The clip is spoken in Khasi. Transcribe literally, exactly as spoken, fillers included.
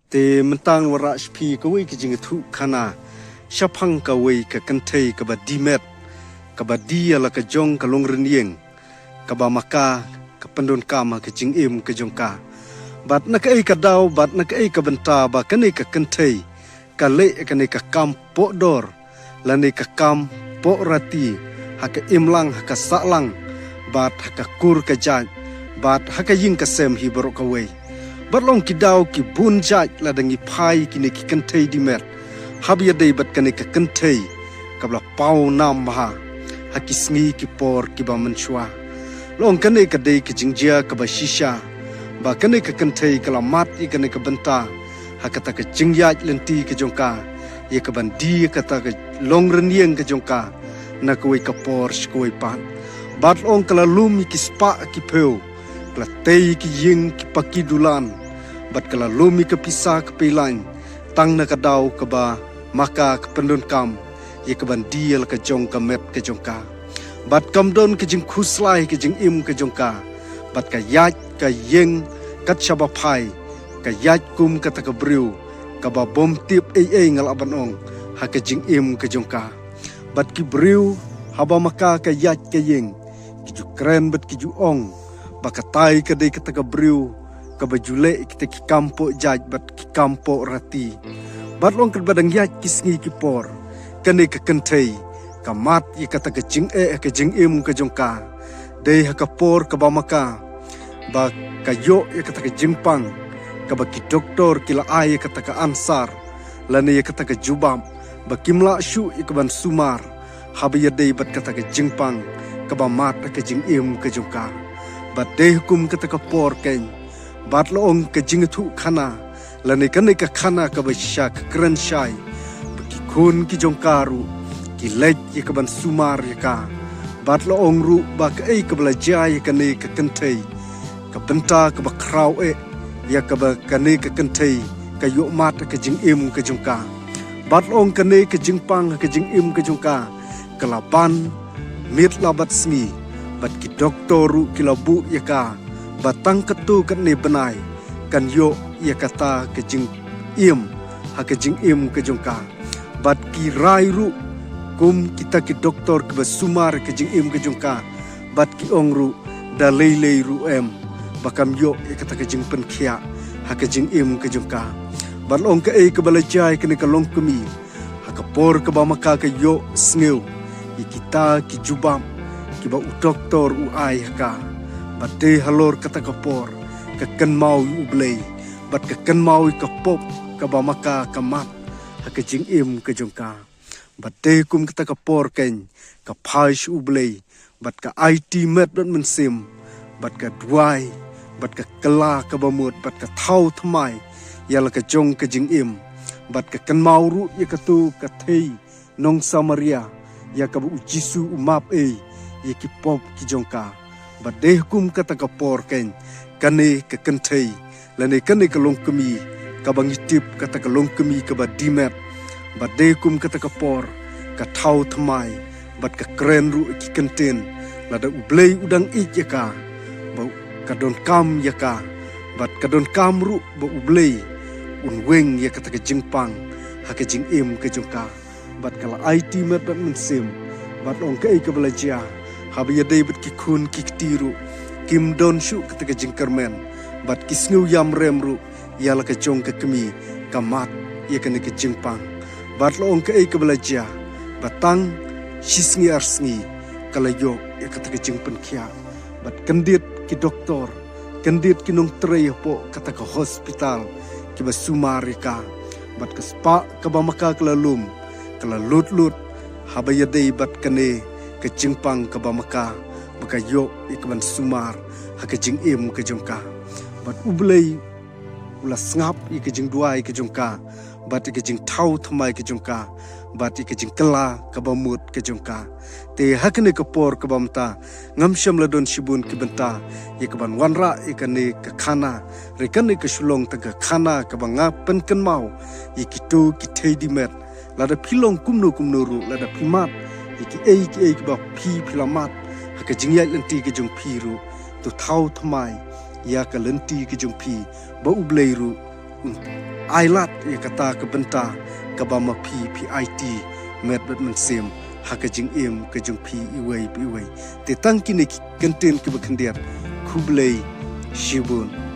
Te mynta ngan wanrah sha phi kawei ka jingïathuh khana shaphang kawei ka kynthei kaba die met, kaba die ïa la ka jong ka longrynieng, kaba ma ka ka pyndonkam ha ka jingim ka jong ka. Bad na kaei ka daw, bad na kaei ka bynta ba kane ka kynthei ka leh kane ka kam poh dor, lane ka kam poh rati, ha ka imlang, ha ka sahlang, bad ha ka kur ka jait, bad ha ka ïing ka sem hi baroh kawei. Bad long ki daw ki bun jait lada ngi phai kine ki kynthei die met, haba ïadei bad kane ka kynthei kaba la paw nam bha ha ki sngi ki por kiba mynshuwa. Long kane ka dei ka jingjia kaba shisha ba kane ka kynthei ka la mad ïa kane ka bynta ha kata ka jingïaid lynti ka jong ka, ïa kaban die ïa kata ka longrynieng ka jong ka na kawei ka por sha kawei pat. Bad long ka la lum ïa ki spah ki phew, ka la tei ïa ki ïing ki paki dulan, bad ka la lum ïa ka pisa ka pei lain, tang na ka daw kaba ma ka ka pyndonkam ïa kaban die ïa la ka jong ka met ka jong ka. Bad kam don ka jingkhuslai ka jingim ka jong ka, bad ka ïaid ka ïeng kat shaba phai, ka ïaid kum kata ka briew kaba bym tip ei ei, nga lah ban ong, ha ka jingim ka jong ka. Bad ki briew, haba ma ka ka ïaid ka ïeng, ki ju kren bad ki ju ong ba katai ka dei kata ka briew kaba ju leh kita ki kam poh jait bad ki kam poh rati. Bad long katba dang ïaid ki sngi ki por, kane ka kynthei ka mad ïa kata ka jingeh ha ka jingim ka jong ka. Dei ha ka por kaba ma ka ba ka ïoh ïa kata ka jingpang kaba ki doktor ki la ai ïa kata ka answer, lane ïa kata ka jubab, ba kim lah shuh ïa kaban sumar haba ïadei bad kata ka jingpang kaba mad ha ka jingim ka jong ka. Bad dei ha kum kata ka por keiñ, bad long ka jingïathuh khana, lane kane ka khana kaba shisha ka kren shai ba ki khun ki jong ka ruh ki leit ïa kaban sumar ïa ka. Bad long ruh ba kaei kaba la jia ïa kane ka kynthei, ka bynta kaba khraw eh ïa kaba kane ka kynthei ka ïoh mad ha ka jingim ka jong ka. Bad long kane ka jingpang ha ka jingim ka jong ka, ka la ban miet la bad sngi, bad ki doktor ruh ki la buh ïa ka ba tang katto katne bnai kan ïoh ïa kata ka jingim ha ka jingim ka jong ka. Bad ki rai ruh kum kita ki doktor kiba sumar ka jingim ka jong ka, bad ki ong ruh da lei lei ruh em ba kam ïoh ïa kata ka jingpynkhiah ha ka jingim ka jong ka. Bad long kaei kaba la jia ïa kane ka longkmie, ha ka por kaba ma ka ka ïoh sngew ïa kita ki jubab kiba u doktor u ai ha ka, bad dei halor kata ka por ka kynmaw ïa U Blei, bad ka kynmaw ïa ka pop kaba ma ka ka mad ha ka jingim ka jong ka. Bad dei kum kata ka por keiñ ka phai sha U Blei, bad ka aiti met bad mynsiem, bad ka duwai, bad ka kylla kaba mut, bad ka thaw thymmai ïa la ka jong ka jingim, bad ka kynmaw ruh ïa kato ka thei nong Samaria, ïa kaba U Jisu u map ei ïa ki pop ki jong ka. Bad dei ha kum kata ka por keiñ kane ka kynthei, lane kane ka longkmie kaba ngi tip kata ka longkmie kaba die met, bad dei kum kata ka por ka thaw thymmai, bad ka kren ruh ïa ki kyntien, lada U Blei u dang ïeit ïa ka, ba ka donkam ïa ka, bad ka donkam ruh ba U Blei un weng ïa kata ka jingpang ha ka jingim ka jong ka. Bad ka la aiti met bad mynsiem, bad long kaei kaba la jia, haba ïadei bad ki khun ki kti ruh kim don shuh kata ka jingkyrmen, bad ki sngew ïam rem ruh ïa la ka jong ka kmie ka mad ïa kane ka jingpang. Bad long kaei kaba la jia, ba tang shi sngi ar sngi ka la ïoh ïa kata ka jingpynkhiah. Bad kyndit ki doktor, kyndit ki nongtrei hapoh kata ka hospital kiba sumar ïa ka, bad ka spah kaba ma ka ka la lum ka la lut lut, haba ïadei bad kane ka jingpang kaba ma ka, ba ka ïoh ïa kaban sumar ha ka jingim ka jong ka. Bad U Blei u la sngap ïa ka jingduwai ka jong ka, bad ïa ka jingthaw thymmai ka jong ka, bad ïa ka jingkylla kaba mut ka jong ka. Te ha kane ka por kaba mynta ngam shym la don shibun ki bynta ïa kaban wanrah ïa kane ka khana, re kane ka shu long tang ka khana kaba nga pynkynmaw ïa kito ki thei die met. Lada phi long kumno kumno ruh, lada phi mad ïa kiei kiei kiba phi phi la mad ha ka jingïaid lynti ka jong phi ruh, to thaw thymmai ïa ka lynti ka jong phi, ba U Blei ruh ai lad ïa kata ka bynta kaba ma phi phi aiti met bad mynsiem ha ka jingim ka jong phi iwei pa iwei. Te tang kine ki kyntien kiba khyndiat. Khublei shibun.